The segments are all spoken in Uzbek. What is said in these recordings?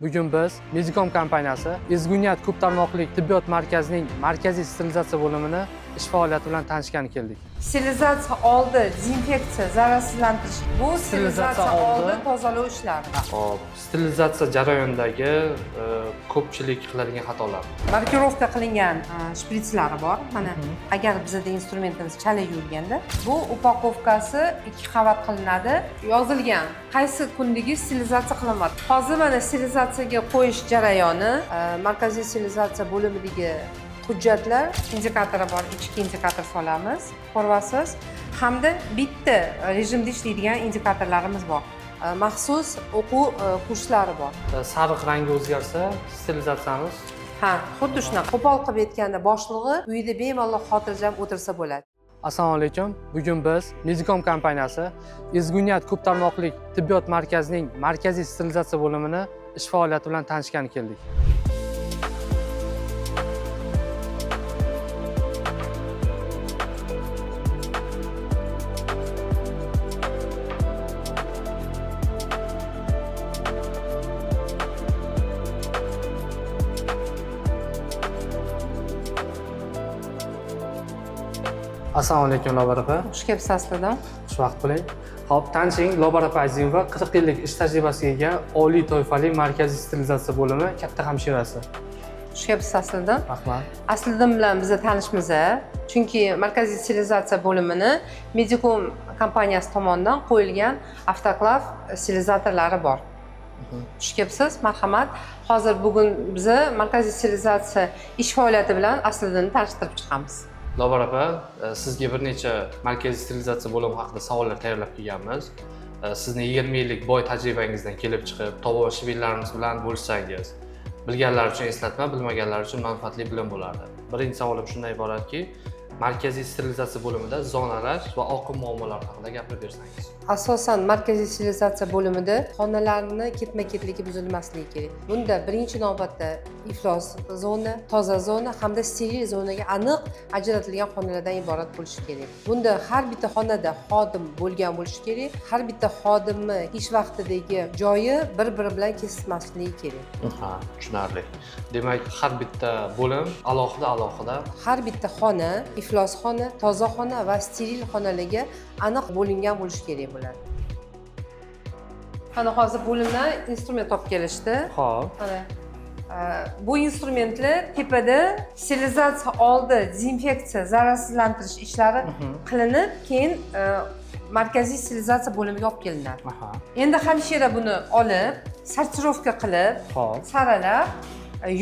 Bugun biz Medicom kompaniyasi Ezgu Niyat ko'p tarmoqli tibbiyot markazining markaziy sterilizatsiya bo'limini ish faoliyati bilan tanishgani keldik. Sterilizatsiya oldi dezinfeksiya, zararsizlantirish. Bu Sterilizatsiya sterilizatsiya oldi. oldi tozalav ishlari. Xo'p, sterilizatsiya jarayonidagi ko'pchilik qiladigan xatolar. Markirovka qilingan shpritslari bor. Mana agar bizada instrumentimiz chala yuvilganda, bu upakovkasi ikki qavat qilinadi. Yozilgan qaysi kundagi sterilizatsiya qilinadi. Hozir mana sterilizatsiyaga qo'yish jarayoni, markaziy sterilizatsiya bo'limidagi hujjatlar, indikatori bor, ichki indikator solamiz, ko'ryapsiz. Hamda bitta rejimda ishlaydigan indikatorlarimiz bor. Maxsus o'quv kurslari bor. Sariq rangi o'zgarsa, sterilizatsiyamiz Ha, xuddi shunaqa. Qo'pol qilib aytganda boshlig'i uyida bemalol xotirjam o'tirsa bo'ladi. Assalomu alaykum. Bugun biz Medicom kompaniyasi Ezgu Niyat ko'p tarmoqli tibbiyot markazining markaziy sterilizatsiya bo'limini ish faoliyati bilan tanishgani keldik. Assalomu alaykum, Lobar opa. Xush kelibsiz aslida. Xushvaqt bo'ling. Xo'p, tanishing, Lobar opa Azimova 40 yillik ish tajribasiga ega oliy toifali markaziy sterilizatsiya bo'limi katta hamshirasi. Xush kelibsiz aslida. Rahmat. Asliddin bilan biz tanishmiz, chunki markaziy sterilizatsiya bo'limini Medicom kompaniyasi tomonidan qo'yilgan avtoklav sterilizatorlari bor. Xush kelibsiz, marhamat. Hozir bugun biza markaziy sterilizatsiya ish faoliyati bilan Asliddinni tanishtirib chiqamiz. Lobar opa, sizga bir necha markaziy sterilizatsiya bo'limi haqida savollar tayyorlab kelganmiz. Sizni 20 yillik boy tajribangizdan kelib chiqib, tomoshabinlarimiz bilan bo'lishsangiz, bilganlar uchun eslatma, bilmaganlar uchun manfaatli bilim bo'lardi. Birinchi savolim shundan iboratki, markaziy sterilizatsiya bo'limida zonalar va oqim muammolari haqida gapirib bersangiz. Asosan markaziy sterilizatsiya bo'limida xonalarni ketma-ketligi buzilmasligi kerak. Bunda birinchi navbatda iflos zona, toza zona hamda steril zonaga aniq ajratilgan xonalardan iborat bo'lishi kerak. Bunda har bitta xonada xodim bo'lgan bo'lishi kerak. Har bitta xodimni ish vaqtidagi joyi bir-biri bilan kesishmasligi kerak. Ha, tushunarli. Demak, har bitta bo'lim alohida alohida Har bitta xona iflos xona, toza xona va steril xonalarga aniq bo'lingan bo'lishi kerak bo'ladi. Mana hozir bo'limdan instrument olib kelishdi. Xo'p. Mana bu instrumentlar tepada sterilizatsiya oldi dezinfeksiya, zararsizlantirish ishlari qilinib, keyin markaziy sterilizatsiya bo'limiga olib kelinadi. Endi hamshira buni olib, sortirovka qilib, saralab,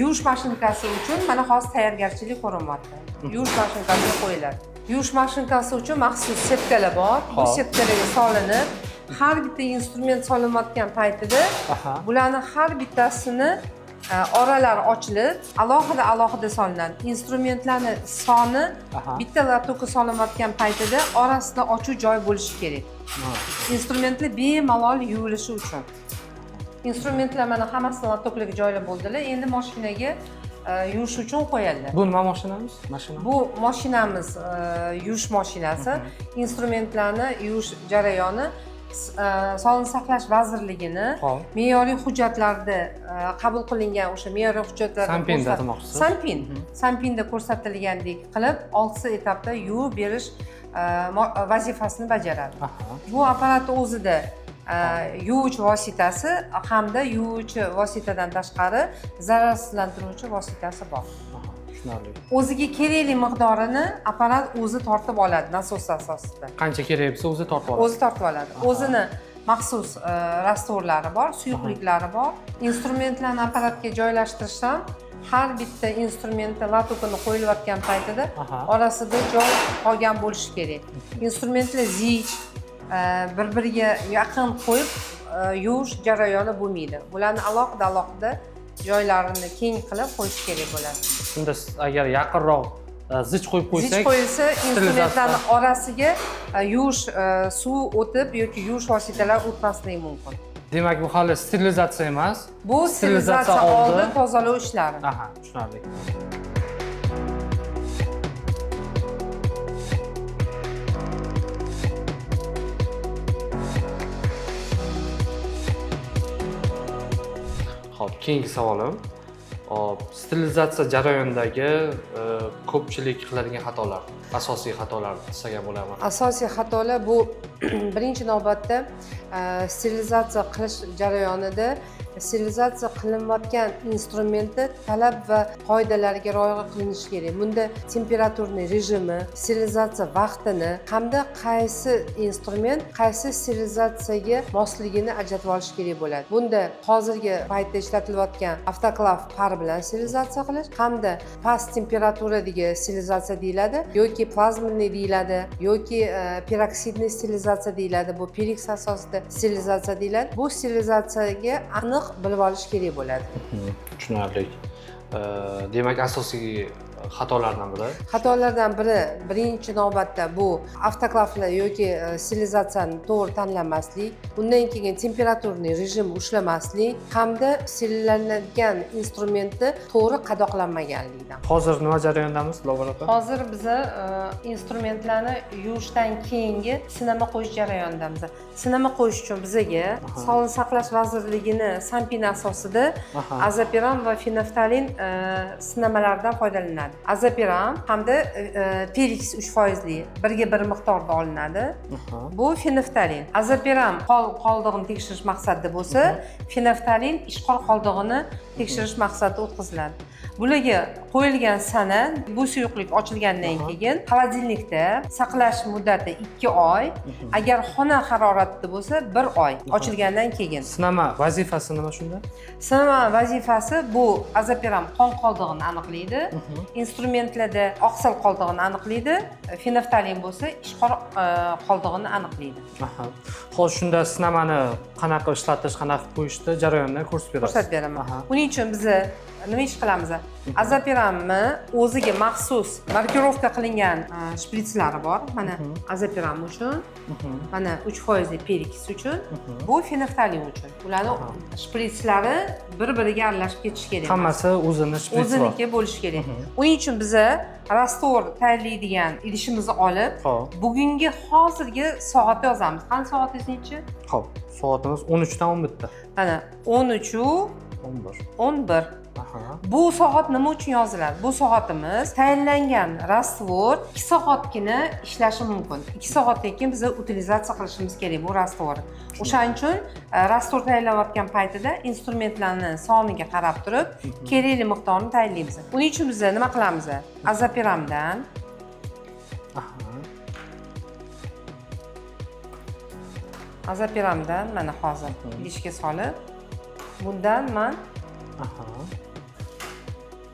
yuvish mashinkasi uchun mana hozir tayyorgarchilik ko'rinyapti. Yuvish mashinkasiga qo'yiladi. Yuvish mashinkasi uchun maxsus setkalar bor. Bu setkalarga solinib, har bitta instrument solinayotgan paytida bularni har bittasini oralari ochilib, alohida alohida solinadi. Instrumentlarni soni bitta latoka solinayotgan paytida orasida ochuv joy bo'lishi kerak. Instrumentlar bemalol yuvilishi uchun. Instrumentlar mana hammasi latoklarga joylab bo'ldilar. Endi mashinaga yuvish uchun qo'yildi. Bu nima mashinamiz? Mashina. Bu mashinamiz yuvish mashinasi. Instrumentlarni yuvish jarayoni Sog'liqni saqlash vazirligini me'yoriy hujjatlarda qabul qilingan o'sha me'yoriy hujjatlarda Sanpinda demoqchisiz? Sanpin. Sanpinda ko'rsatilgandek qilib 6 etapda yuvib berish vazifasini bajaradi. Bu apparat o'zida yuvuvchi vositasi hamda yuvuvchi vositadan tashqari zararsizlantiruvchi vositasi bor. Tushunarli. O'ziga kerakli miqdorini apparat o'zi tortib oladi nasos asosida. Qancha kerak bo'lsa o'zi tortib oladi. O'zi tortib oladi. O'zini maxsus rastvorlari bor, suyuqliklari bor. Instrumentlarni apparatga joylashtirish ham har bitta instrumentda latokini qo'yilayotgan paytida orasida joy qolgan bo'lishi kerak. Instrumentlar zich, bir-biriga yaqin qo'yib yuvish jarayoni bo'lmaydi. Bularni alohida alohida joylarini keng qilib qo'yish kerak bo'ladi. Shunda agar yaqinroq zich qo'yib qo'ysak, zich qo'yilsa instrumentlarni orasiga yuvish suv o'tib yoki yuvish vositalari o'tmasligi mumkin. Demak, bu hali sterilizatsiya emas. Bu sterilizatsiya oldi tozalav ishlari. Tushunarli. Ho'p, keyingi savolim. Hop, sterilizatsiya jarayonidagi ko'pchilik qiladigan xatolar, asosiy xatolar desak ham bo'ladimi? Asosiy xatolar bu birinchi navbatda sterilizatsiya qilish jarayonida sterilizatsiya qilinayotgan instrumentni talab va qoidalarga rioya qilinishi kerak. Bunda температурный rejimi, sterilizatsiya vaqtini hamda qaysi instrument qaysi sterilizatsiyaga mosligini ajratib olish kerak bo'ladi. Bunda hozirgi paytda ishlatilayotgan avtoklav пар bilan sterilizatsiya qilish hamda past temperaturadagi sterilizatsiya deyiladi yoki плазменный deyiladi yoki пероксидный sterilizatsiya deyiladi, bu перекись asosida sterilizatsiya deyiladi. Bu sterilizatsiyaga aniq bilib olish kerak bo'ladi. Tushunarli. Demak, asosiy xatolardan biri Xatolardan biri birinchi navbatda bu avtoklavlar yoki sterilizatsiyani to'g'ri tanlamaslik, undan keyin температурный rejim ushlamaslik hamda sterillanadigan instrumentni to'g'ri qadoqlanmaganlikdan. Hozir nima jarayondamiz, Dilova opa? Hozir biza instrumentlarni yuvishdan keyingi sinama qo'yish jarayonidamiz. Sinama qo'yish uchun bizaga Sog'liqni saqlash vazirligini SanPiN asosida azopiram va fenoftalin sinamalaridan foydalanadi. Azopiram hamda перекись 3 foizli 1:1 miqdorda olinadi. Bu fenoftalin. Azopiram qon qoldig'ini tekshirish maqsadida bo'lsa, fenoftalin ishqor qoldig'ini tekshirish maqsadida o'tkaziladi. Bularga qo'yilgan sana bu suyuqlik ochilgandan keyin холодильник da saqlash muddati 2 oy, agar xona haroratida bo'lsa bir oy ochilgandan keyin. Sinama vazifasi nima shunda? Sinama vazifasi bu azopiram qon qoldig'ini aniqlaydi, instrumentlarda oqsil qoldig'ini aniqlaydi, fenoftalin bo'lsa ishqor qoldig'ini aniqlaydi. Aha. Xo'sh, shunda sinamani qanaqa ishlatish, qanaqa qo'yishni jarayonini ko'rsatib berasiz. Ko'rsatib beraman. Buning uchun biza nima ish qilamiz? Azopiramni o'ziga maxsus markirovka qilingan shpritslari bor. Mana azopiram uchun, mana 3 foizli перекись uchun, bu fenoftalin uchun. Ularni shpritslari bir biriga aralashib ketishi kerak emas. Hammasi o'zini shprits bor. O'ziniki bo'lishi kerak. Uning uchun biza раствор tayyorlaydigan idishimizni olib, bugungi hozirgi soatni yozamiz. Qani, soatingiz nechi? Xo'p, soatimiz 13 dan 11 ta. Mana, 13 11. 11. Bu soat nima uchun yoziladi? Bu soatimiz tayinlangan раствор 2 soatgina ishlashi mumkin. 2 soatdan keyin biz utilizatsiya qilishimiz kerak bu раствор ni. O'shaning uchun раствор tayyorlanayotgan paytida instrumentlarni soniga qarab turib kerakli miqdorni tayinlaymiz. Uning uchun biz nima qilamiz? Azopiramdan azopiramdan mana hozir idishga solib, bundan man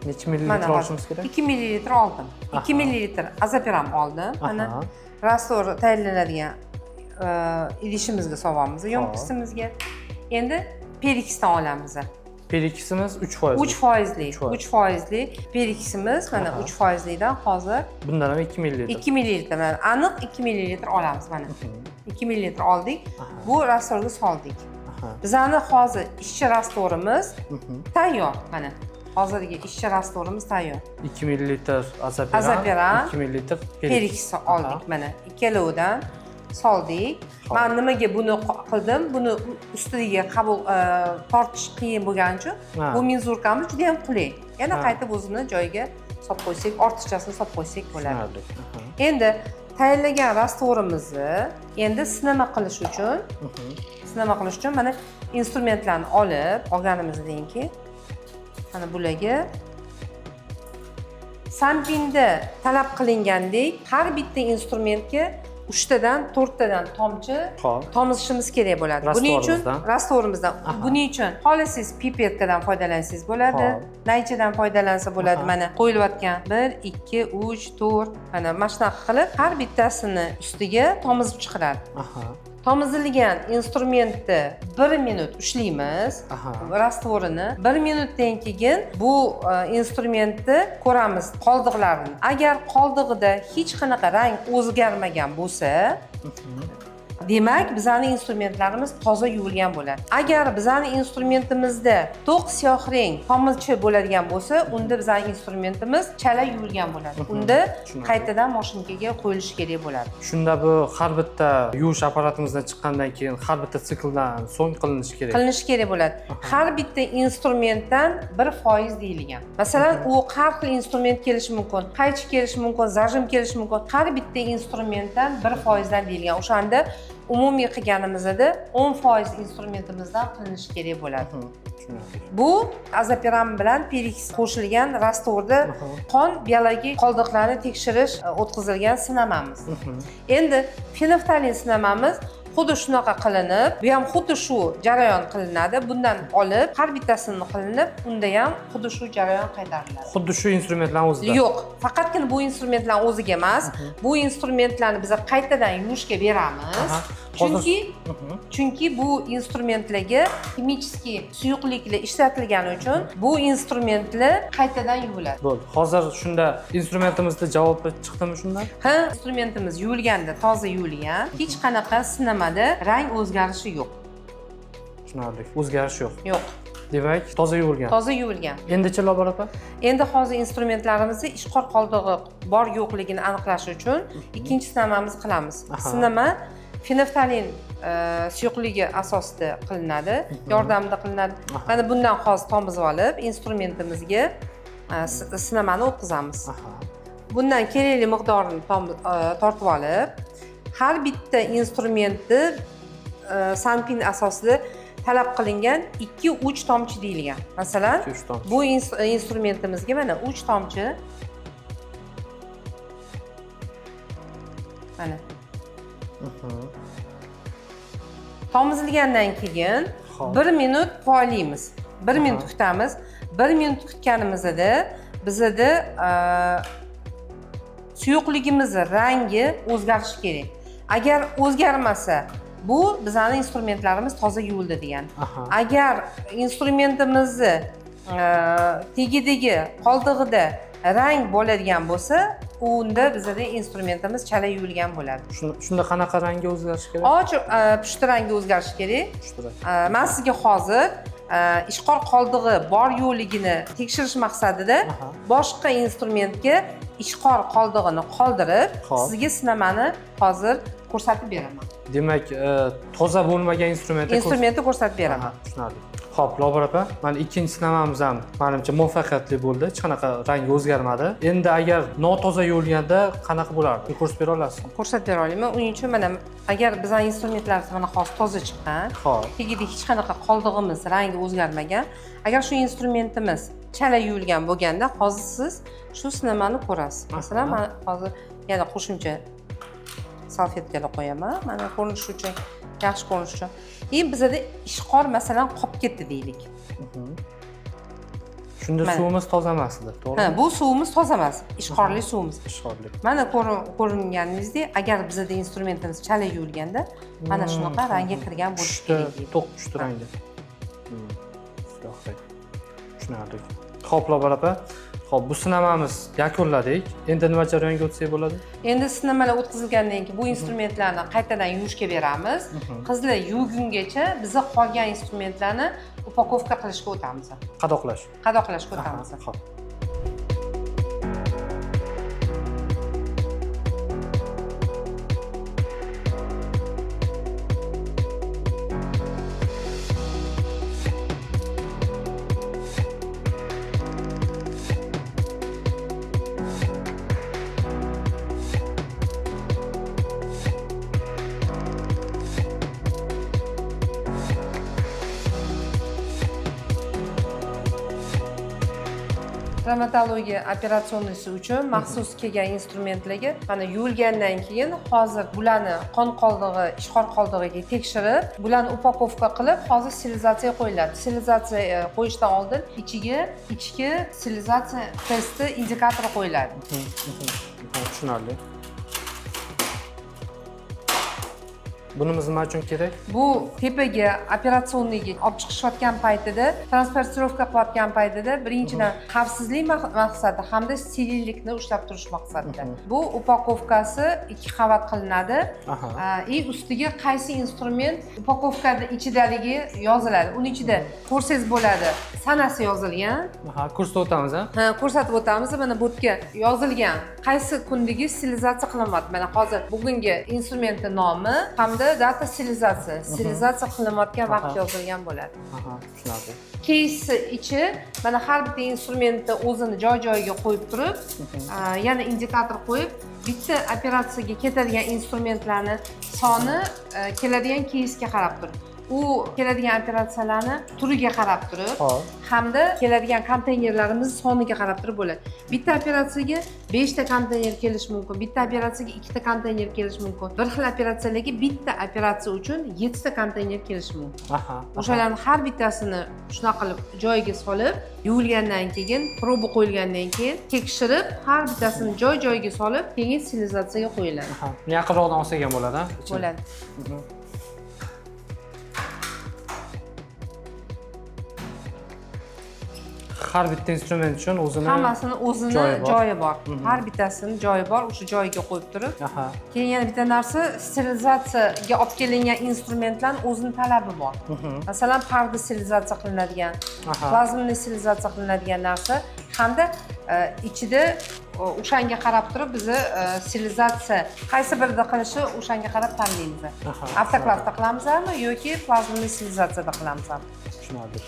Necha mana millilitr hozir olishimiz kerak? 2 millilitr oldim. 2 millilitr azopiram oldim. Mana раствор tayyorlanadigan idishimizga solamiz, ёмкость imizga. Endi перекись dan olamiz. Перекись imiz 3%. 3 foizli. 3%. 3 foizli перекись imiz mana, 3 foizlidan hozir Bundan ham 2 millilitr. 2 millilitr, mana aniq 2 millilitr olamiz mana. 2 millilitr oldik. Bu раствор ga soldik. Bizani hozir ishchi раствор imiz tayyor mana. Hozirgi ishchi раствор imiz tayyor. 2 millilitr azopiram, Azopiram, 2 millilitr перекись. Перекись oldik mana, ikkalovidan soldik. Man nimaga buni qildim? Buni ustiga qabul tortish qiyin bo'lgani uchun bu мензурка miz juda ham qulay. Yana qaytib o'zini joyiga solib qo'ysak, ortiqchasini solib qo'ysak bo'ladi. Tushunarli. Endi tayyorlagan раствор imizni endi sinama qilish uchun mana instrumentlarni olib olganimizdan keyin mana bularga SanPiN da talab qilingandek har bitta instrumentga uchtadan, to'rttadan tomchi tomizishimiz kerak bo'ladi. Buning uchun Растворимиздан. Растворimizdan. Buning uchun xohlasangiz пипетка dan foydalansangiz bo'ladi, naychadan foydalansa bo'ladi. Mana qo'yilayotgan bir, ikki, uch, to'rt, mana shunaqa qilib har bittasini ustiga tomizib chiqiladi. Tomizilgan instrumentni bir minut ushlaymiz раствор ini. Bir minutdan keyin bu instrumentni ko'ramiz qoldiqlarini. Agar qoldig'ida hech qanaqa rang o'zgarmagan bo'lsa, Demak, bizani instrumentlarimiz toza yuvilgan bo'ladi. Agar bizani instrumentimizda to'q siyoh rang tomchi bo'ladigan bo'lsa, unda bizani instrumentimiz chala yuvilgan bo'ladi. Unda Tushunarli. qaytadan mashinkaga qo'yilishi kerak bo'ladi. Shunda bu har bitta yuvish apparatimizdan chiqqandan keyin har bitta sikldan so'ng qilinishi kerak. Qilinishi kerak bo'ladi. Har bitta instrumentdan 1% deyilgan. Masalan, u har xil instrument kelishi mumkin, qaychi kelishi mumkin, зажим kelishi mumkin. Har bitta instrumentdan 1%dan deyilgan. O'shanda umumiy qilganimizda 10% instrumentimizdan qilinishi kerak bo'ladi. Tushunarli. Bu azapiram bilan перекись qo'shilgan раствор da qon biologik qoldiqlarni tekshirish o'tkazilgan sinamamiz. Endi fenoftalin sinamamiz xuddi shunaqa qilinib, bu ham xuddi shu jarayon qilinadi. Bundan olib har bittasini qilinib, unda ham xuddi shu jarayon qaytariladi. Xuddi shu instrumentlarni o'zida. Yo'q, faqatgina bu instrumentlarni o'ziga emas, bu instrumentlarni biz qaytadan yuvishga beramiz. Chunki bu instrumentlarga химический suyuqliklar ishlatilgani uchun bu instrumentlar qaytadan yuviladi. Bo'ldi. Hozir shunda instrumentimizda javobi chiqdimi shundan? Ha, instrumentimiz yuvilganda toza yuvilgan, hech qanaqa sinamada rang o'zgarishi yo'q. Tushunarli. O'zgarish yo'q. Yo'q. Demak, toza yuvilgan. Toza yuvilgan. Endichi, Lobar opa? Endi hozir instrumentlarimizni ishqor qoldig'i bor yo'qligini aniqlash uchun ikkinchi sinamamizni qilamiz. Sinama fenoftalin suyuqligi asosida qilinadi, yordamida qilinadi. Mana bundan hozir tomizib olib, instrumentimizga sinamani o'tkazamiz. Bundan kerakli miqdorini tortib olib, har bitta instrumentni sanpin asosida talab qilingan 2-3 tomchi deyilgan. Masalan, 2-3 tomchi. bu instrumentimizga mana 3 tomchi. Mana. Tomizilgandan keyin 1 minut poylaymiz. 1 minut kutamiz. 1 minut kutganimizda bizada suyuqligimizni rangi o'zgarishi kerak. Agar o'zgarmasa, bu bizani instrumentlarimiz toza yuvildi degan. Agar instrumentimizni tagidagi qoldig'ida rang bo'ladigan bo'lsa, unda bizada instrumentimiz chala yuvilgan bo'ladi. Shunda qanaqa rangga o'zgarishi kerak? Ochiq pushti rangga o'zgarishi kerak. Pushti rang. Man sizga hozir ishqor qoldig'i bor yo'qligini tekshirish maqsadida boshqa instrumentga ishqor qoldig'ini qoldirib, sizga sinamani hozir ko'rsatib beraman. Demak, toza bo'lmagan instrumentni Instrumentni ko'rsatib beraman. Tushunarli. Xo'p, Lobar opa, mana ikkinchi sinamamiz ham menimcha muvaffaqiyatli bo'ldi. Hech qanaqa rang o'zgarmadi. Endi agar notoza yuvilganda qanaqa bo'lardi? Ko'rsatib bera olasizmi? Ko'rsatib bera olaman. Uning uchun mana agar bizning instrumentlarimiz mana hozir toza chiqqan, tagida hech qanaqa qoldig'imiz rangi o'zgarmagan. Agar shu instrumentimiz chala yuvilgan bo'lganda, hozir siz shu sinamani ko'rasiz. Masalan, men hozir yana qo'shimcha salfetkalar qo'yaman. Mana ko'rinishi uchun, yaxshi ko'rinishi uchun. Endi bizada ishqor masalan qolib ketdi deylik. Shunda Mana. suvimiz toza emas edi, to'g'rimi? Ha, bu suvimiz toza emas, ishqorli suvimiz. Ishqorli. Mana ko'ringaningizdek, agar bizada instrumentimiz chala yuvilganda, mana shunaqa rangga kirgan bo'lishi Pushti, kerak edi. to'q pushti rangda. Siyoh rang. Tushunarli. Xo'p, Lobar opa. Xo'p, bu sinamamiz yakunladik. Endi nima jarayonga o'tsak bo'ladi? Endi sinamalar o'tkazilgandan keyin bu instrumentlarni qaytadan yuvishga beramiz. Qizlar yuvgungacha biza qolgan instrumentlarni упаковка qilishga o'tamiz. Qadoqlash. Qadoqlashga o'tamiz. Xo'p. Travmatologiya операционный si uchun maxsus kelgan instrumentlarga mana yuvilgandan keyin hozir bularni qon qoldig'i, ishqor qoldig'iga tekshirib, bularni упаковка qilib, hozir sterilizatsiya qo'yiladi. Sterilizatsiya qo'yishdan oldin ichiga ichki sterilizatsiya testi indikatori qo'yiladi. Tushunarli. Bunimiz nima uchun kerak? Bu tepaga, операционный ga olib chiqishayotgan paytida, транспортировка qilayotgan paytida, birinchidan, xavfsizlik maqsadi hamda sterillikni ushlab turish maqsadida. Bu упаковка si ikki qavat qilinadi и ustiga qaysi instrument упаковка ni ichidaligi yoziladi. Uni ichida ko'rsangiz bo'ladi, sanasi yozilgan. Aha, ko'rsatib o'tamiz, a? Ha, ko'rsatib o'tamiz. Mana bu yerga yozilgan, qaysi kundagi sterilizatsiya qilinyapti. Mana hozir bugungi instrumentni nomi hamda дата sterilizatsiya, sterilizatsiya qilinayotgan vaqt yozilgan bo'ladi. Aha, tushunarli. Кейsi ichi, mana har bitta instrumentni o'zini joy joyiga qo'yib turib, yana indikator qo'yib, bitta operatsiyaga ketadigan instrumentlarni soni keladigan keysga qarab turib, u keladigan operatsiyalarni turiga qarab turib hamda keladigan konteynerlarimiz soniga qarab turib bo'ladi. Bitta operatsiyaga beshta konteyner kelishi mumkin, bitta operatsiyaga ikkita konteyner kelishi mumkin, bir xil operatsiyalarga bitta operatsiya uchun yettita konteyner kelishi mumkin. O'shalarni har bittasini shunaqa qilib joyiga solib, yuvilgandan keyin, proba qo'yilgandan keyin tekshirib, har bittasini joy joyiga solib, keyin sterilizatsiyaga qo'yiladi. Aha. Buni yaqinroqdan olsak ham bo'ladi, a? Ichini. Bo'ladi. Har bitta instrument uchun o'zini Hammasini o'zini joyi bor. Joyi bor, har bittasini joyi bor, o'sha joyiga qo'yib turib. Keyin yana bitta narsa, sterilizatsiyaga olib kelingan instrumentlarni o'zini talabi bor. Masalan, parda sterilizatsiya qilinadigan, плазменный sterilizatsiya qilinadigan narsa hamda ichida o'shanga qarab turib bizni sterilizatsiya qaysi birida qilishi, o'shanga qarab tanlaymiz: avtoklavda qilamizmi yoki плазменный sterilizatsiyada qilamizmi. Tushunarli.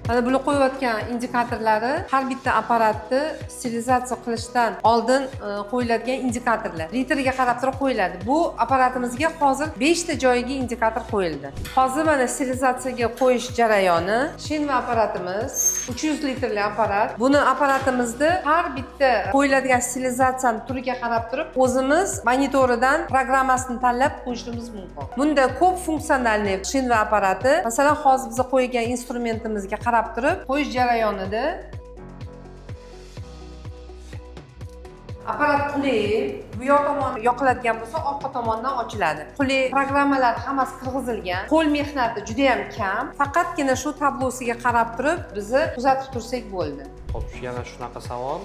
Mana bular qo'yayotgan indikatorlari har bitta apparatni sterilizatsiya qilishdan oldin qo'yiladigan indikatorlar, litriga qarab turib qo'yiladi. Bu apparatimizga hozir beshta joyiga indikator qo'yildi. Hozir mana sterilizatsiyaga qo'yish jarayoni. Shinva apparatimiz, 300 litrli apparat. Buni apparatimizda har bitta qo'yiladigan sterilizatsiyani turiga qarab turib o'zimiz monitoridan programmasini tanlab qo'yishimiz mumkin. Bunda ko'p функциональный Shinva apparati. Masalan, hozir biz qo'ygan instrumentimizga qarab turib qo'yish jarayonida apparat qulay, bu yoq tomon yoqiladigan bo'lsa, orqa tomondan ochiladi. Qulay, programmalar hammasi kirgizilgan, qo'l mehnati juda yam kam, faqatgina shu tablosiga qarab turib bizni kuzatib tursak bo'ldi. Xo'p, yana shunaqa savol,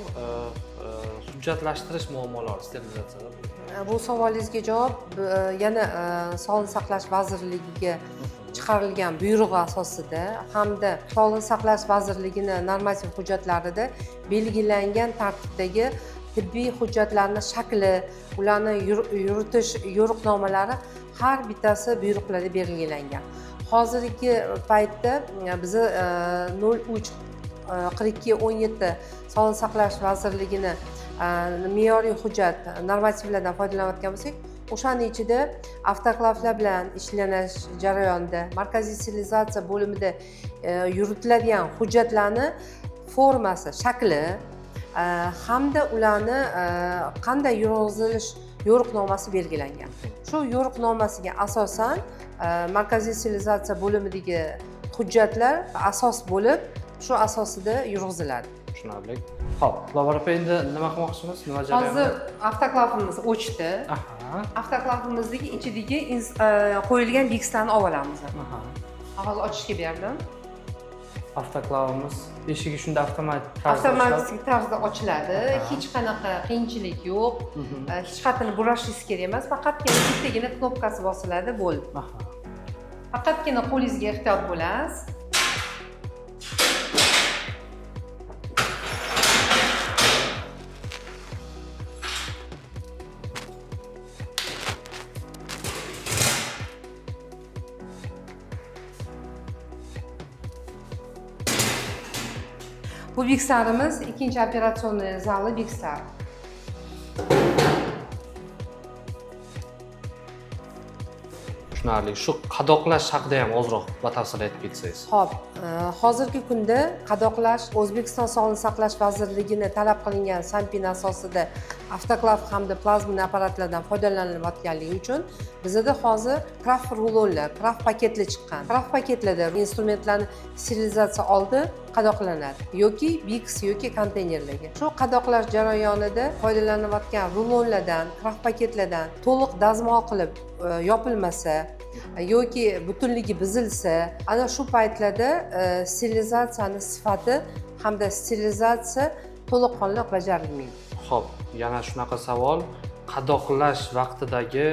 hujjatlashtirish muammolari sterilizatsiyada. Bu savolingizga javob yana Sog'liqni saqlash vazirligiga chiqarilgan buyrug'i asosida hamda Sog'liqni saqlash vazirligini normativ hujjatlarida belgilangan tartibdagi tibbiy hujjatlarni shakli, ularni yuritish yo'riqnomalari har bittasi buyruqlarda belgilangan. Hozirgi paytda bizni 03 42 17 Sog'liqni saqlash vazirligini me'yoriy hujjat normativlardan foydalanayotgan bo'lsak, o'shani ichida avtoklavlar bilan ishlanish jarayonida markaziy sterilizatsiya bo'limida yuritiladigan hujjatlarni formasi, shakli hamda ularni qanday yurg'izilish yo'riqnomasi belgilangan. Shu yo'riqnomasiga asosan markaziy sterilizatsiya bo'limidagi hujjatlar asos bo'lib, shu asosida yurg'iziladi. Tushunarli. Xo'p, Lobar opa, endi nima qilmoqchimiz? Nima jarayoni? Hozir avtoklavimiz o'chdi. Avtoklavimizdagi ichidagi qo'yilgan bikslarni olib olamiz. Hozir ochishga berdim. Avtoklavimiz eshigi shunda avtomatik tarzda ochiladi. Avtomatik tarzda ochiladi. Hech qanaqa qiyinchilik yo'q. Hech qayerni burashingiz kerak emas, faqatgina bittagina knopkasi bosiladi, bo'ldi. Faqatgina qo'lingizga ehtiyot bo'lasiz. Bu bikslarimiz ikkinchi операционный zali bikslar. Tushunarli. Tushunarli. Shu qadoqlash haqida ham ozroq batafsil aytib ketsangiz. Ho'p, hozirgi kunda qadoqlash O'zbekiston Sog'liqni saqlash vazirligini talab qilingan SanPiN asosida avtoklav hamda plazmali apparatlardan foydalanilayotganligi uchun bizada hozir kraft rulonlar, kraft paketlar chiqqan. Kraft paketlarda instrumentlarni sterilizatsiya oldi qadoqlanadi yoki biks yoki konteynerlarga. Shu qadoqlash jarayonida foydalanilayotgan rulonlardan, kraft paketlardan to'liq dazmol qilib yopilmasa yoki butunligi buzilsa, ana shu paytlarda sterilizatsiyani sifati hamda sterilizatsiya to'laqonli bajarilmaydi. Ho'p, yana shunaqa savol: qadoqlash vaqtidagi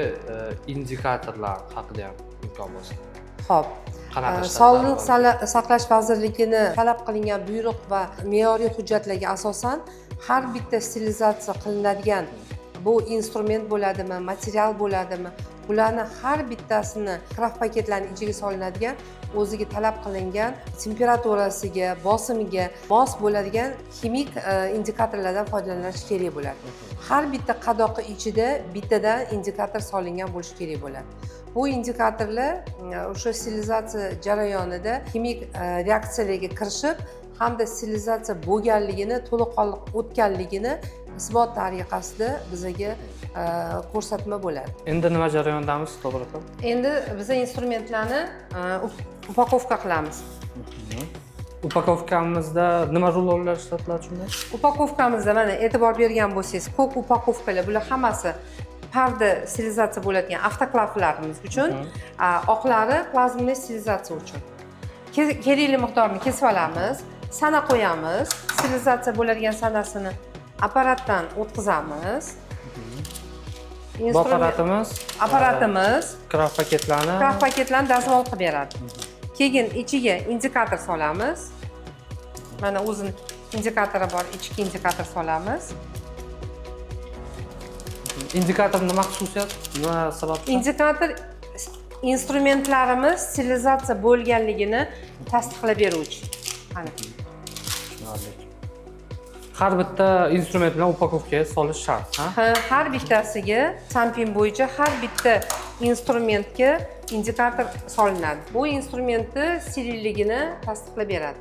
indikatorlar haqida ham imkon bo'lsa. Ho'p. Qanaqa shtatlar Sog'liqni bor? saqlash vazirligini talab qilingan buyruq va me'yoriy hujjatlarga asosan har bitta sterilizatsiya qilinadigan bu instrument bo'ladimi, material bo'ladimi, bularni har bittasini kraft paketlarni ichiga solinadigan o'ziga talab qilingan temperaturasiga, bosimiga mos bo'ladigan ximik indikatorlardan foydalanish kerak bo'ladi. Har bitta qadoqi ichida bittadan indikator solingan bo'lishi kerak bo'ladi. Bu indikatorlar o'sha sterilizatsiya jarayonida ximik reaksiyalarga kirishib hamda sterilizatsiya bo'lganligini, to'laqonli o'tganligini isbot tariqasida bizaga ko'rsatma bo'ladi. Endi nima jarayondamiz, to'g'ri? Endi biza instrumentlarni упаковка qilamiz. Упаковка mizda nima rulonlar ishlatiladi shunda? Упаковка mizda mana e'tibor bergan bo'lsangiz, ko'k упаковка lar, bular hammasi parda sterilizatsiya bo'ladigan avtoklavlarimiz uchun, oqlari plazmali sterilizatsiya uchun. Kerakli miqdorini kesib olamiz, sana qo'yamiz, sterilizatsiya bo'ladigan sanasini apparatdan o'tkazamiz. Bu apparatimiz Apparatimiz kraft paketlarni kraft paketlarni dazmol qilib beradi. Keyin ichiga indikator solamiz. Mana o'zini indikatori bor, ichki indikator solamiz. Indikator nima xususiyat, nima sababdan? Indikator instrumentlarimiz sterilizatsiya bo'lganligini tasdiqlab beruvchi. Mana. Tushunarli. Har bitta instrument bilan упаковка ga solish shart, ha? Ha, har bittasiga SanPiN bo'yicha har bitta instrumentga indikator solinadi. Bu instrumentni sterilligini tasdiqlab beradi.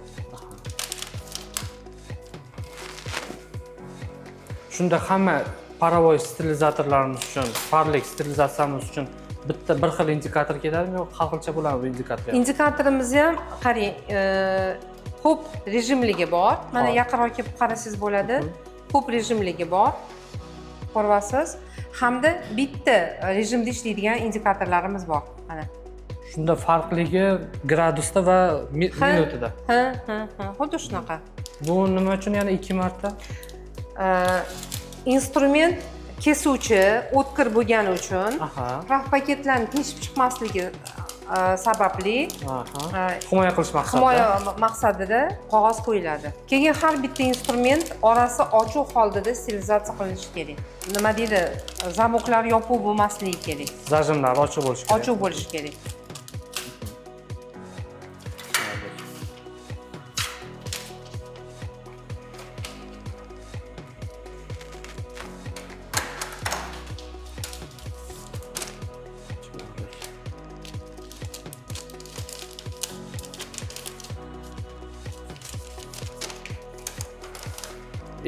Shunda hamma паровой sterilizatorlarimiz uchun, parlik sterilizatsiyamiz uchun bitta bir xil indikator ketadimi yo har xilcha bo'ladimi bu indikator ham? Indikatorimiz ham qarang, ko'p rejimligi bor. Mana yaqinroq kelib qarasangiz bo'ladi. Ko'p rejimligi bor. Ko'ryapsiz? Hamda bitta rejimda ishlaydigan indikatorlarimiz bor. Mana. Shunda farqligi gradusda va minutida. Ha, xuddi shunaqa. Bu nima uchun yana ikki marta? Instrument kesuvchi, o'tkir bo'lgani uchun kraft paketlarni teshib chiqmasligi sababli Himoya qilish maqsadida. Himoya maqsadida qog'oz qo'yiladi. Keyin har bitta instrument orasi ochiq holda sterilizatsiya qilinishi kerak. Nima deydi, замок lar yopiq bo'lmasligi kerak. Зажим lar ochiq bo'lishi kerak. Ochiq bo'lishi kerak.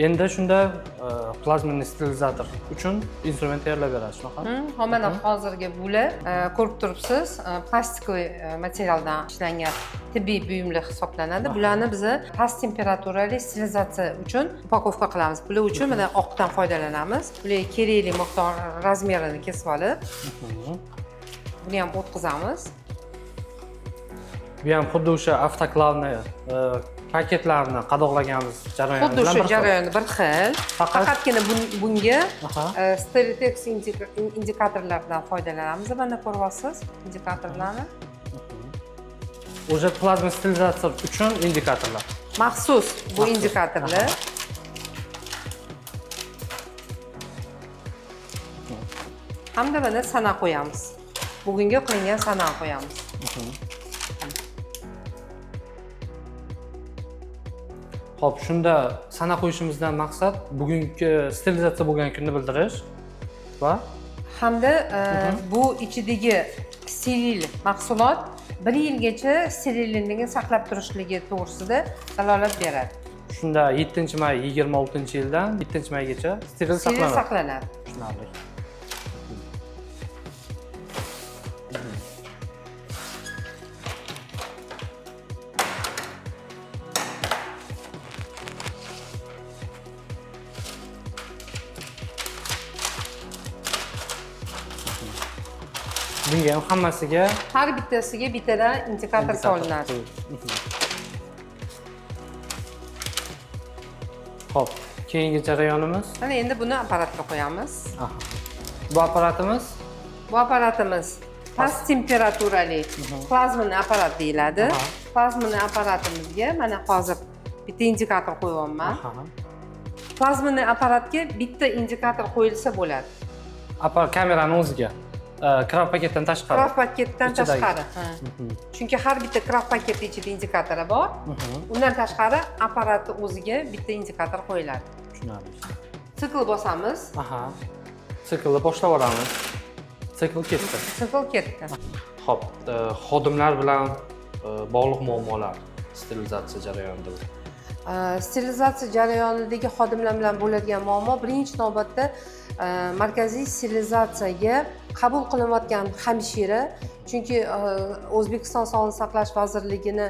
Endi shunda plazmani sterilizator uchun instrument tayyorlab beradi, shunaqa? Hop, mana hozirgi bular ko'rib turibsiz, пластиковый materialdan ishlangan tibbiy buyumlar hisoblanadi. Bularni biza past temperaturali sterilizatsiya uchun упаковка qilamiz. Bular uchun mana oqdan foydalanamiz. Bularga kerakli miqdor размер ini kesib olib, buni ham o'tkazamiz. Bu ham xuddi o'sha avtoklavni paketlarni qadoqlaganimiz jarayoni Xuddi bilan o'sha bir xil. Jarayoni bir xil. Faqatgina bunga Steriltex indikatorlardan foydalanamiz. Mana ko'ryapsiz indikatorlarni. Уже plazma sterilizatsiya uchun indikatorlar. Maxsus bu Maxsus. Indikatorlar. Hamda mana sana qo'yamiz. Bugungi qilingan sana qo'yamiz. Xo'p, shunda sana qo'yishimizdan maqsad bugungi sterilizatsiya bo'lgan kunni bildirish va Hamda bu ichidagi Steril mahsulot 1 yilgacha sterilligini saqlab turishligi to'g'risida dalolat beradi. Shunda 7 may 26 yildan 7 maygacha steril Steril saqlanadi. Saqlanadi. Tushunarli. Bunga ham hammasiga Har bittasiga bittadan indikator solinadi. Xo'p, keyingi jarayonimiz. Mana endi buni apparatga qo'yamiz. Aha. Bu apparatimiz? Bu apparatimiz past temperaturali plazmani apparat deyiladi. Plazmani apparatimizga mana hozir bitta indikator qo'yyapman. Plazmani apparatga bitta indikator qo'yilsa bo'ladi. Apparat kamerani o'ziga. Kraft paketdan tashqari. Kraft paketdan Ichidagi. tashqari. Ha. Chunki har bitta kraft paketni ichida indikatori bor. Undan tashqari apparatni o'ziga bitta indikator qo'yiladi. Tushunarli. Sikl bosamiz. Aha. Siklni boshlab yuboramiz. Sikl ketdi. Sikl ketdi. Xo'p, xodimlar bilan bog'liq muammolar sterilizatsiya jarayonida. Sterilizatsiya jarayonidagi xodimlar bilan bo'ladigan muammo birinchi navbatda markaziy sterilizatsiyaga qabul qilinayotgan hamshira, chunki O'zbekiston Sog'liqni saqlash vazirligini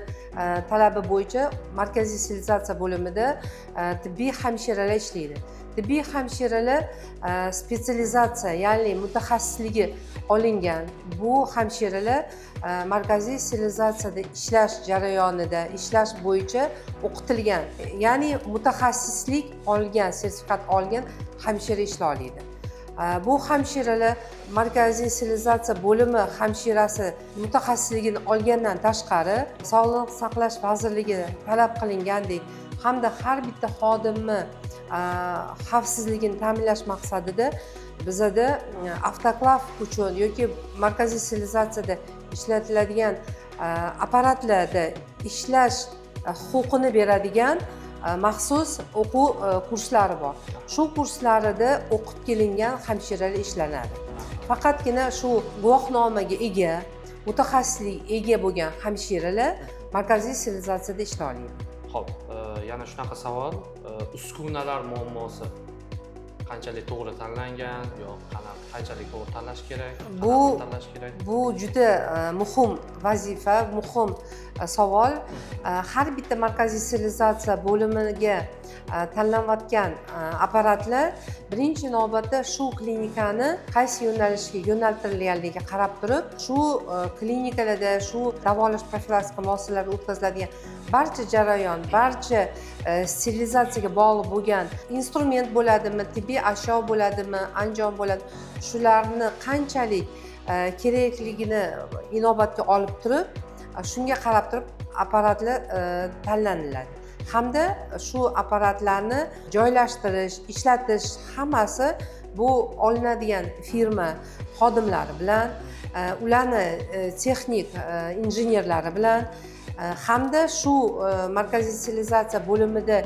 talabi bo'yicha markaziy sterilizatsiya bo'limida tibbiy hamshiralar ishlaydi. Tibbiy hamshiralar spetsializatsiya, ya'ni mutaxassisligi olingan. Bu hamshiralar markaziy sterilizatsiyada ishlash jarayonida ishlash bo'yicha o'qitilgan, ya'ni mutaxassislik olgan, sertifikat olgan hamshira ishlay oladi. Bu hamshiralar markaziy sterilizatsiya bo'limi hamshirasi mutaxassisligini olgandan tashqari, Sog'liqni saqlash vazirligi talab qilingandek hamda har bitta xodimni xavfsizligini ta'minlash maqsadida bizada avtoklav uchun yoki markaziy sterilizatsiyada ishlatiladigan apparatlarda ishlash huquqini beradigan maxsus o'quv kurslari bor. Shu kurslarida o'qib kelingan hamshiralar ishlanadi. Faqatgina shu guvohnomaga ega, mutaxassislik ega bo'lgan hamshiralar markaziy sterilizatsiyada ishlay oladi. Xo'p, yana shunaqa savol, uskunalar muammosi qanchalik to'g'ri tanlangan yo qanchalik to'g'ri tanlash kerak? Qanaqa tanlash kerak? Bu juda muhim vazifa, muhim savol. Har bitta markaziy sterilizatsiya bo'limiga tanlanayotgan apparatlar birinchi navbatda shu klinikani qaysi yo'nalishga yo'naltirilganligiga qarab turib, shu klinikalarda, shu davolash profilaktika muassasalalarida o'tkaziladigan barcha jarayon, barcha sterilizatsiyaga bog'liq bo'lgan instrument bo'ladimi, tibbiy ashyo bo'ladimi, anjom bo'ladi, shularni qanchalik kerakligini inobatga olib turib, shunga qarab turib apparatlar tanlaniladi hamda shu apparatlarni joylashtirish, ishlatish hammasi bu olinadigan firma xodimlari bilan, ularni texnik injenerlari bilan hamda shu markaziy sterilizatsiya bo'limida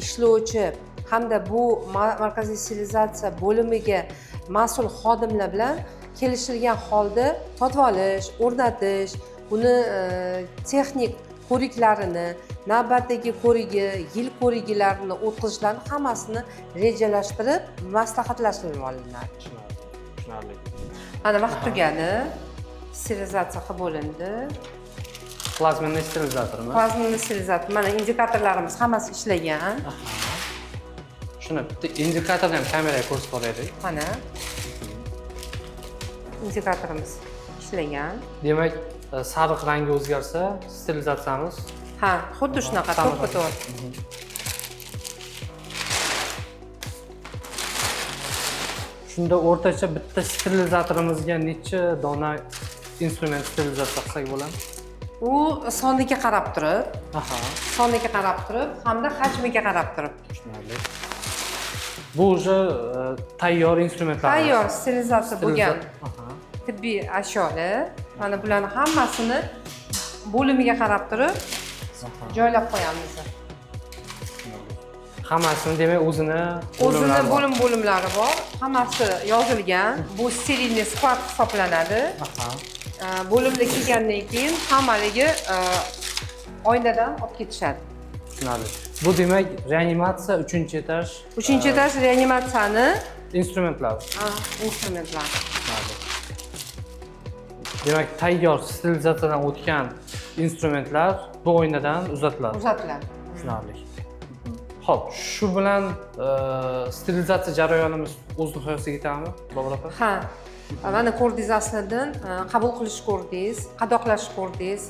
ishlovchi hamda bu markaziy sterilizatsiya bo'limiga mas'ul xodimlar bilan kelishilgan holda sotib olish, o'rnatish, uni texnik ko'riklarini, navbatdagi ko'rigi, yil ko'rigilarini o'tkazishlarni hammasini rejalashtirib, maslahatlashtirib olinadi. Tushunarli. Tushunarli. Mana vaqt tugadi, sterilizatsiya qilib bo'lindi. Plazmani sterilizatormi? Plazmani sterilizator, mana indikatorlarimiz hammasi ishlagan. Shuni bitta indikatorni ham kameraga ko'rsatib olaylik. Mana indikatorimiz ishlagan. Demak, sariq rangi o'zgarsa, sterilizatsiyamiz Ha, xuddi shunaqa, Tamam. to'ppa to'g'ri. Shunda o'rtacha bitta sterilizatorimizga necha dona instrument sterilizatsiya qilsak bo'ladi? U soniga qarab turib, soniga qarab turib hamda hajmiga qarab turib. Tushunarli. Bu уже tayyor instrumentlar. Tayyor sterilizatsiya bo'lgan tibbiy ashyolar. Mana bularni hammasini bo'limiga qarab turib joylab qo'yamiz. Hammasini demak o'zini O'zini bo'limlari bor. bo'lim bo'limlari bor, hammasi yozilgan. Bu стерильный склад hisoblanadi. Bo'limda kelgandan keyin hammaligi oynadan olib ketishadi. Tushunarli. Bu demak, reanimatsiya uchinchi etaj. Uchinchi etaj reanimatsiyani instrumentlar. Instrumentlar. Tushunarli. Demak, tayyor sterilizatsiyadan o'tgan instrumentlar bu oynadan uzatiladi. Uzatiladi. Tushunarli. Ho'p, shu bilan sterilizatsiya jarayonimiz o'z nihoyasiga yetadimi, Bobur opa? Ha, mana ko'rdingiz, aslidan qabul qilish ko'rdingiz, qadoqlash ko'rdingiz,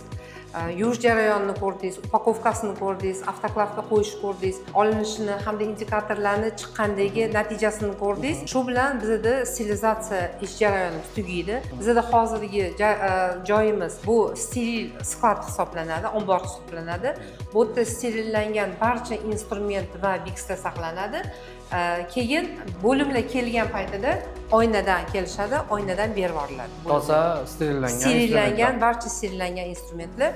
yuvish jarayonini ko'rdingiz, упаковка sini ko'rdingiz, avtoklavga qo'yish ko'rdingiz, olinishini hamda indikatorlarni chiqqandagi natijasini ko'rdingiz. Shu bilan bizada sterilizatsiya ish jarayonimiz tugaydi. Bizada hozirgi joyimiz bu steril склад hisoblanadi, ombor hisoblanadi. Bu yerda sterillangan barcha instrument va bikslar saqlanadi. Keyin bo'limlar kelgan paytida oynadan kelishadi, oynadan berib yuboriladi. Toza sterillangan sterillangan instrumentlar. Barcha sterillangan instrumentlar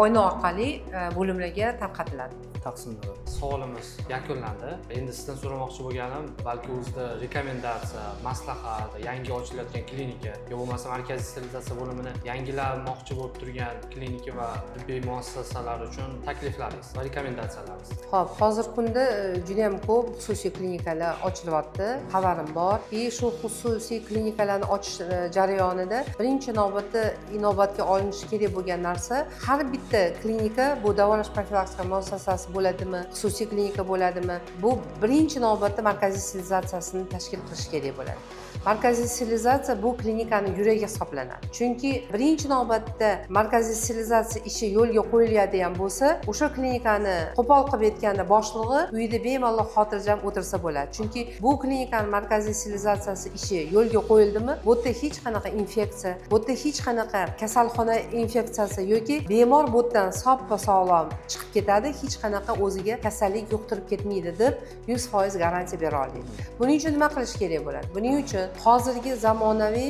oyna orqali bo'limlarga tarqatiladi. Taqsimlanadi. Savolimiz yakunlandi. Endi sizdan so'ramoqchi bo'lganim, balki o'zida рекомендация, maslahat, yangi ochilayotgan klinika yo bo'lmasa markaziy sterilizatsiya bo'limini yangilamoqchi bo'lib turgan klinika va tibbiy muassasalar uchun takliflaringiz va рекомендация laringiz. Ho'p, hozirgi kunda juda yam ko'p xususiy klinikalar ochilyapti, xabarim bor. И shu xususiy klinikalarni ochish jarayonida birinchi navbatda inobatga olinishi kerak bo'lgan narsa, har bitta klinika, bu davolash profilaktika muassasasi bo'ladimi, xususiy klinika bo'ladimi, bu birinchi navbatda markaziy sterilizatsiyasini tashkil qilish kerak bo'ladi. Markaziy sterilizatsiya bu klinikani yuragi hisoblanadi, chunki birinchi navbatda markaziy sterilizatsiya ishi yo'lga qo'yiladigan bo'lsa, o'sha klinikani qo'pol qilib aytganda boshlig'i uyida bemalol xotirjam o'tirsa bo'ladi, chunki bu klinikani markaziy sterilizatsiyasi ishi yo'lga qo'yildimi, bu yerda hech qanaqa infeksiya, bu yerda hech qanaqa kasalxona infeksiyasi yoki bemor bu yerdan soppa sog'lom chiqib ketadi, hech qanaqa o'ziga kasallik yuqtirib ketmaydi deb 100% garantiya bera olmaydi. Buning uchun nima qilish kerak bo'ladi? Buning uchun hozirgi zamonaviy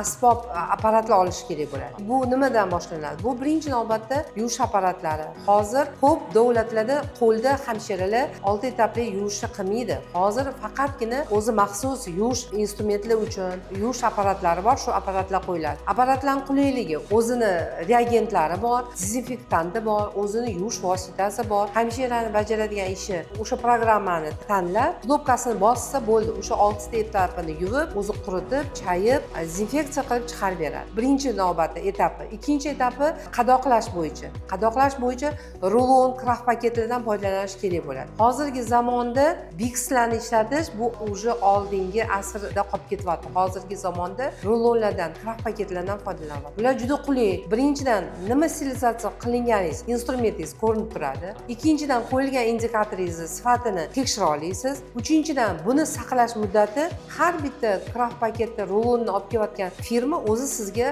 asbob apparatlar olish kerak bo'ladi. Bu nimadan boshlanadi? Bu birinchi navbatda yuvish apparatlari. Hozir ko'p davlatlarda qo'lda hamshiralar olti etapli yuvishni qilmaydi. Hozir faqatgina o'zi maxsus yuvish instrumentlar uchun yuvish apparatlari bor, shu apparatlar qo'yiladi. Apparatlarni qulayligi, o'zini reagentlari bor, dezinfektanti bor, o'zini yuvish vositasi bor. Hamshirani bajaradigan ishi o'sha programmani tanlab, knopkasini bossa bo'ldi, o'sha oltita etapini yuvib, o'zi quritib, chayib, dezinfeksiya qilib chiqarib beradi. Birinchi navbatda etapi. Ikkinchi etapi qadoqlash bo'yicha. Qadoqlash bo'yicha rulon, kraft paketlardan foydalanish kerak bo'ladi. Hozirgi zamonda bikslarni ishlatish bu уже oldingi asrda qolib ketyapti. Hozirgi zamonda rulonlardan, kraft paketlardan foydalanyapti. Bular juda qulay. Birinchidan, nima sterilizatsiya qilinganingiz, instrumentingiz ko'rinib turadi. Ikkinchidan, qo'yilgan indikatoringizni sifatini tekshira olasiz. Uchinchidan, buni saqlash muddati, har bitta kraft paketda rulonni olib kelayotgan firma o'zi sizga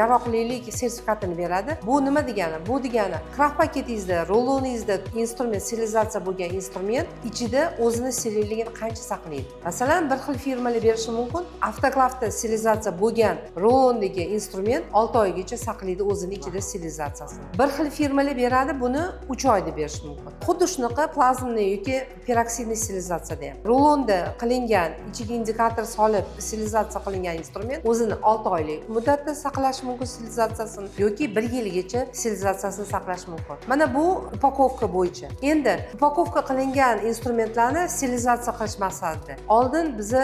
yaroqlilik sertifikatini beradi. Bu nima degani? Bu degani, kraft paketingizda, ruloningizda instrument, sterilizatsiya bo'lgan instrument ichida o'zini sterilligini qancha saqlaydi. Masalan, bir xil firmalar berishi mumkin, avtoklavda sterilizatsiya bo'lgan rulondagi instrument 6 oygacha saqlaydi o'zini ichida sterilizatsiyasini. Bir xil firmalar beradi, buni 3 oyda berishi mumkin. Xuddi shunaqa плазменный yoki пероксидный sterilizatsiyada ham rulonda qilingan, ichiga indikator solib sterilizatsiya qilingan instrument o'zini 6 oylik muddatda saqlashi mumkin sterilizatsiyasini yoki bir yilgacha sterilizatsiyasini saqlash mumkin. Mana bu упаковка bo'yicha. Endi упаковка qilingan instrumentlarni sterilizatsiya qilish maqsadida oldin biza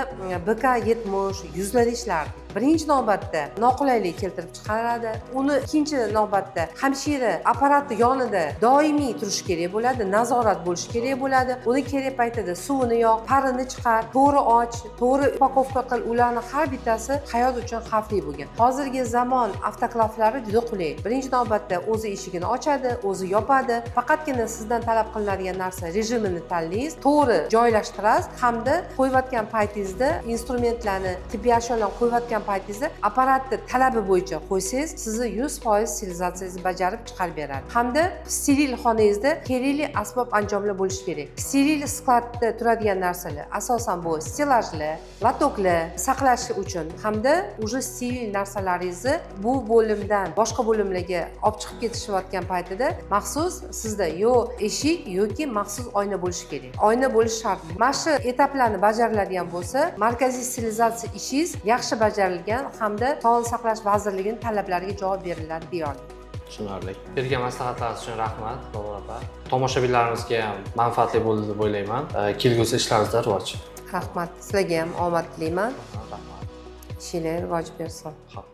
БК 70 100larda ishlardik. Birinchi navbatda noqulaylik keltirib chiqaradi uni. Ikkinchi navbatda hamshira apparati yonida doimiy turishi kerak bo'ladi, nazorat bo'lishi kerak bo'ladi. Uni kerak paytida suvini yoq, parini chiqar, to'g'ri och, to'g'ri упаковка qil. Ularni har bittasi hayot uchun xavfli bo'lgan. Hozirgi zamon avtoklavlari juda qulay. Birinchi navbatda o'zi eshigini ochadi, o'zi yopadi. Faqatgina sizdan talab qilinadigan narsa, rejimini tanlaysiz, to'g'ri joylashtirasiz hamda qo'yayotgan paytingizda instrumentlarni, tibbiy ashyolarni qo'yayotgan paytingizda apparatni talabi bo'yicha qo'ysangiz, sizni 100% sterilizatsiyangizni bajarib chiqarib beradi. Hamda steril xonangizda kerakli asbob anjomlar bo'lishi kerak. Steril склад da turadigan narsalar asosan bu stellajlar, лоток lar saqlash uchun hamda уже steril narsalaringizni bu bo'limdan boshqa bo'limlarga olib chiqib ketishayotgan paytida maxsus sizda yo eshik yoki maxsus oyna bo'lishi kerak, oyna bo'lishi shart. Mana shu etaplarni bajariladigan bo'lsa, markaziy sterilizatsiya ishingiz yaxshi bajariladi. bajarilgan hamda Sog'liqni saqlash vazirligining talablariga javob beriladi deya olmayman. Tushunarli. Bergan maslahatlaringiz uchun rahmat, Lola opa. Tomoshabinlarimizga ham manfaatli bo'ldi deb o'ylayman. Kelgusi ishlaringizda rivoj. Rahmat, sizlarga ham omad tilayman. Rahmat. Ishinglar rivoj bersin. Xo'p.